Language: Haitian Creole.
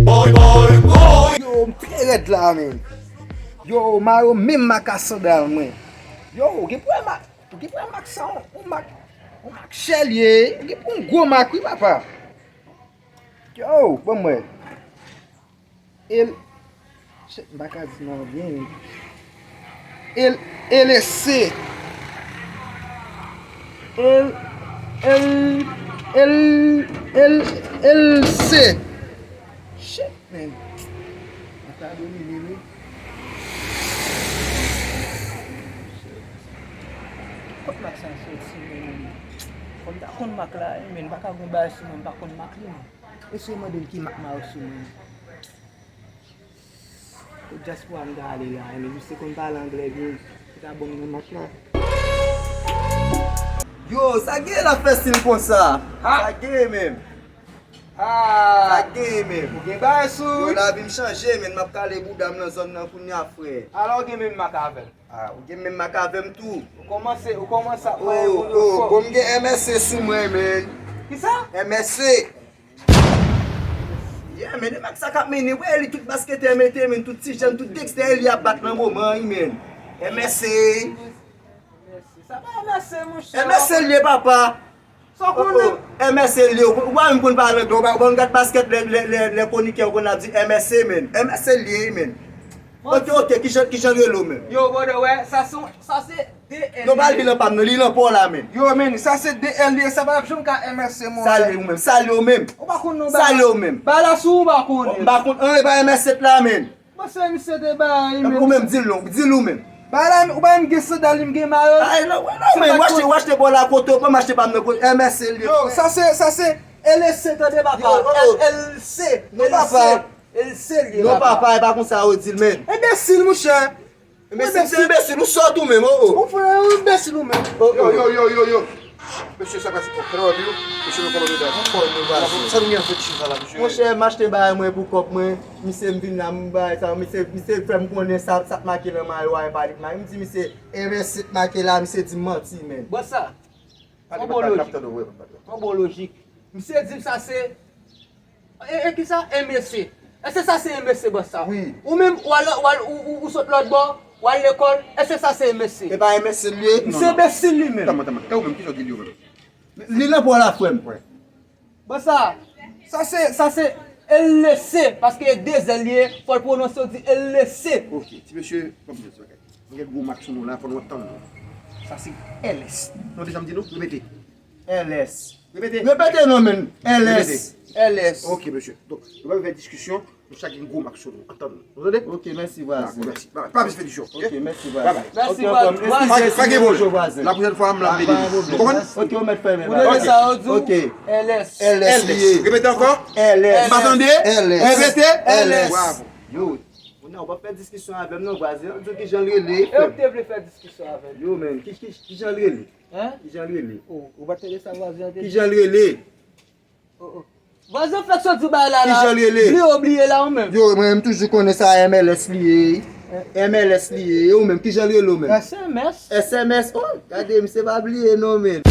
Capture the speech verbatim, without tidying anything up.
Yo, m trè rèd la, men. Yo, mayo menm mak ak sandal mwen. Yo, ou gen pwoblèm ak, ou gen pwoblèm ak sa, yon mak, yon mak chè l ye. Ou gen pou yon gwo mak, wi, papa. Yo, ban m wè. El, shit, m pa ka di non byen. El, L S C. El, el, el, el, L S C. Shit, man. Mwen ta domine, wi. Kot mak sa soti, man? Fò m ta konn mak la, wi, men m pa ka gon bagay sou mwen, m pa konn mak li, man. Eseye mande l ki mak ma yo sou mwen. Kot dyaspora m ta ale la, men misye konn pale anglè byen. Li ta ban m nan mak la. Yo, sa gen la fè stil konsa? Ha? Sa gen menm? Ha! Sa gen menm? Ou gen bagay sou ou, wi. Yo, lavi m chanje, men m ap kale bouda m nan zòn nan kounye a, frè. Alò, ou gen menm mak avè m? Ah, ou gen menm mak avè m tou. Ou kòmanse, ou kòmanse ap maye moun yo fò. Oh, oh, bon, m gen M S C sou mwen, men. Kisa? M S C. Yeah, men, e mak sa k ap mennen, wè, li tout basketè mete, men, tout ti jèn, tout gangstè, li ap bat nan moman, wi, men. M S C. Sa pa M S C, monchè. M S C l ye, papa. Sa w konnen? M S C l ye, ou pa menm konn pale anglè, ou pa konn gad baskèt, lè, lè, lè, lè kwonikè yo konn ap di M S C, men. M S C l ye, men. Ok, ok, kijan, kijan l rele w, men? Yo, brother, wè, sa se, sa se D L. Yo pa li nan pa m, non, li nan pa w la, men. Yo, men, sa se D L ye, sa pa ap janm ka M S C, mon. Sa l ye ou menm, sa l ye ou menm. Ou pa konn non, sa l ye ou menm. Ba la sou ou pa konnen. M pa konn, an, e pa M S C la, men. Mwen se misye te bay, men. Ou menm, di l non, di l ou menm. Ba la, ou pa menm gen sandal, li m gen mayo. Ay, non, non, men, w achte, w achte bò la kote, ou pa m achte pa m nan kote, M S C l ye. Yo, sa se, sa se L S C, tande papa. L S C, non, papa. L S C l ye, papa. Non, papa, e pa konsa yo di l, men. Enbesil, monchè. Enbesil, se enbesil, ou sòt ou menm, oh, oh. Ou fè, ou enbesil ou menm. Oh, oh. Yo, yo, yo, yo, yo. Mesye, sa pase. Oh, kòman w ye? Mesye, nou kòman nou ye? Anfòm, nou pase. Sa nou gen anfèt chita la, mesye? Monchè, m achte bagay mwen pou kòb mwen. Misye, m vin la, m bay sa, misye, misye fè m konnen sa, sa k make nan mayo a, e pa li k make. M di misye, e men se t make la, misye di m manti, men. Bò sa. Pale, pale, n ap tande w, wi, pale. Yon bon lojik. Misye di m sa se E, e kisa? M S C. Èske sa se M S C, bòs sa? Wi. Ou menm, w al, w al, ou, ou, ou sot lòt bò, w al lekòl, èske sa se M S C? E pa M S C l ye? Non, non. Se enbesil li menm. Tanman, tanman. E ou menm, kisa w di l yo menm? Li nan pa w la, frè m. Wi. Bòs sa, sa se, sa se L S C, paske e de zèl li ye, fò l pwononse, w di L S C. Ok, ti mesye, ban m di w ti bagay. Mwen gen gwo mak sou nou la, fò nou ap tann nou. Sa se L S. Non, deja m di nou, repete. L S. Repete. Repete non, men. L S. Repete. L S. Ok, mesye. Donk, nou pa fè diskisyon, nou chak gen gwo mak sou nou. Antann nou. Nou tande? Ok, mèsi, vwazen. Dakò, mèsi. Bye bye. Pa bezwen fè diskisyon, ok? Ok, mèsi, vwazen. Bye bye. Mèsi, vwazen. Pa gen pwoblèm. La pwochèn fwa, m ap vle li. Nou konprann? Ok, ou mèt fèmen la. Ou tande sa yo di w? Ok. L S. L S. Repete ankò. L S. M pa tande? L S. Repete. L S. Bravo. Yo, kounye a, ou pa fè diskisyon avè m non, vwazen. Di w kijan l rele. E ou ki te vle fè diskisyon avè m. Yo, men, ki, ki, kijan l rele? Hein? Kijan l rele? Oh, ou pa tande sa vwazen an te di? Kijan l rele? Oh, oh. Vwazen fèk sot di bagay la la. Kijan l rele? Bliye w bliye la ou menm. Yo, mwen, m toujou konnen sa M L S li ye. M L S li ye. E ou menm, kijan l rele w menm? S M S. S M S, oh, gade, misye pa bliye non, men.